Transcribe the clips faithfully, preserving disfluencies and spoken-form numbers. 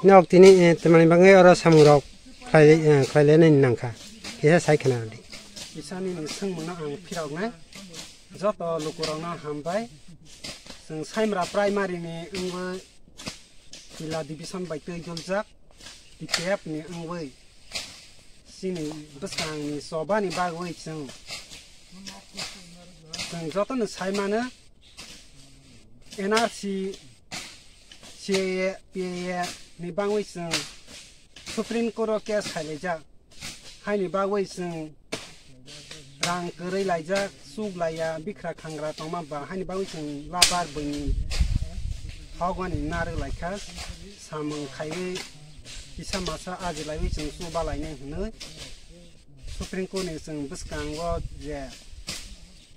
Nok tini, eh, tamani bagwi oro samung rok khlai, eh, khlai lainani nangkha. Kisa sai khna di. Isani ni swngmung no ang phirok nai. Joto lukurok no hambai. Chwng Saimra Primary ni wngwi Pila Division bai twi duljak. P T F ni wngwi chini bwskang ni choba ni bagwi chwng, chwng joto no sai mano. N R C, C A A, P A A ni bagwi chwng Supreme Court o case khailaijak. Haini bagwi chwng rang kwrwi laijak, chuk laiya, bikra khangra tongma ba, haini bagwi chwng labar bwini hokmani narwk laikha. Samung khaiwi kisa masa aji laiwi chwng chuba lainai hwnwi Supreme Court ni chwng bwskango je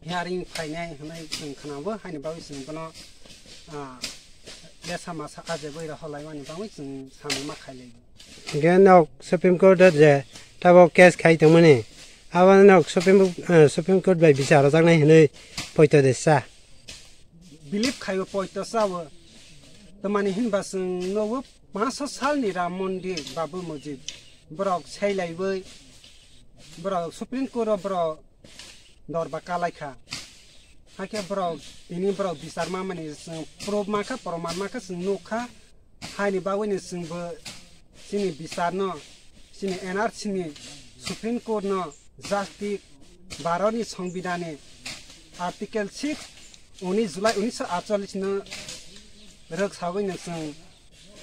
hearing phainai hwnwi chwng khnao, haini bagwi chwng bono, ah, lesa masa ajebwi rohorlaimani bagwi chwng samung ma khailaiwi. Hingke nok Supreme Court o je tabok case khai tongmani, abo nok Supreme, eh, Supreme Court bai bichar rojaknai hwnwi poito de sa. Believe khaibo poito sao. Tamani hinba chwng nogo panch salni Ram Mondir, Babri Masjid, borok seilaiwi, borok Supreme Court o borok dorba kalaikha. Hakhe borok tini borok bichar mamani chwng proof mankha, proman mankha, chwng nukha. Haini bagwino chwngbo chini bicharno, chini N R C ni Supreme Court no justice Bharatni Songbidanni Article six, unis July unisho atchallis no rwksawino chwng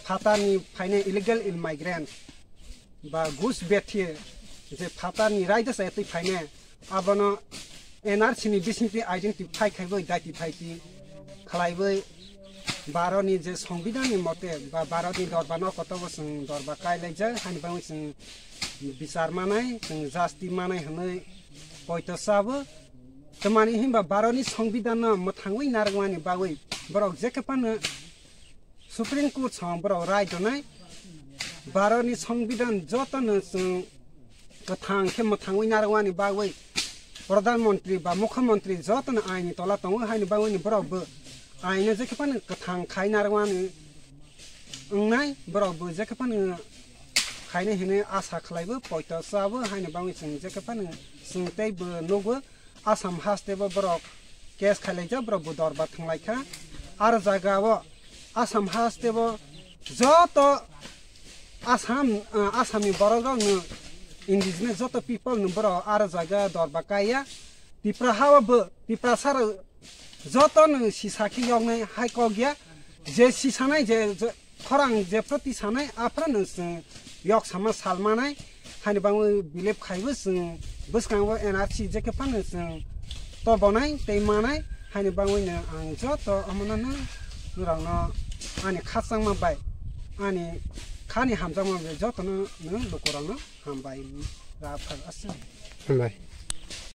phatarni phainai illegal immigrant ba ghus bethiye je phatarni raida se twi phainai, abono N R C ni bisingtwi identify khaiwi, identify ti khlaiwi, Bharatni je Songbidanni mote ba Bharatni dorba no kotobo chwng dorba kailaijak, haini bagwi chwng bichar manai, chwng justice manai hwnwi poito sabo. Tamani hinba Bharatni Songbidanno mwthangwi narwkmani bagwi borok jekhe phano Supreme Court song borok rai donai. Bharatni Songbidan jotono chwng kwthang khe mwthangwi narwkmani bagwi Pradhan Mantri ba Mukhyamantri jotono aini tola tongo, haini bagwino borok bo aino jekhe phano kwthang khai narwkmani wngnai, borok bo jekhe phano khainai hinwi asa khlaibo, poito chabo, haini bagwi chwng jekhe phano chwng tei bo nukgo. Assam haste bo borok case khailaijak, borok bo dorba thanglaikha. Aro jaga o Assam haste bo joto Assam, ah, Assam ni borok rok no indigenous joto people no borok aro jaga dorba kaiya. Tipra ha o bo Tiprasa rok joto no sisa khe yoknai hai kok ya. Je sisanai je, je khorang jephru tisanai, aphru no chwng yok sama sal manai, haini bagwi believe khaibo chwng bwskango N R C jekhe phano chwng tobonai tei manai, haini bagwi no ang joto omono no norokno ani khachangma bai, ani khani hamjakma bai jotono no lukurokno hambai ra phar aswk. Hambai.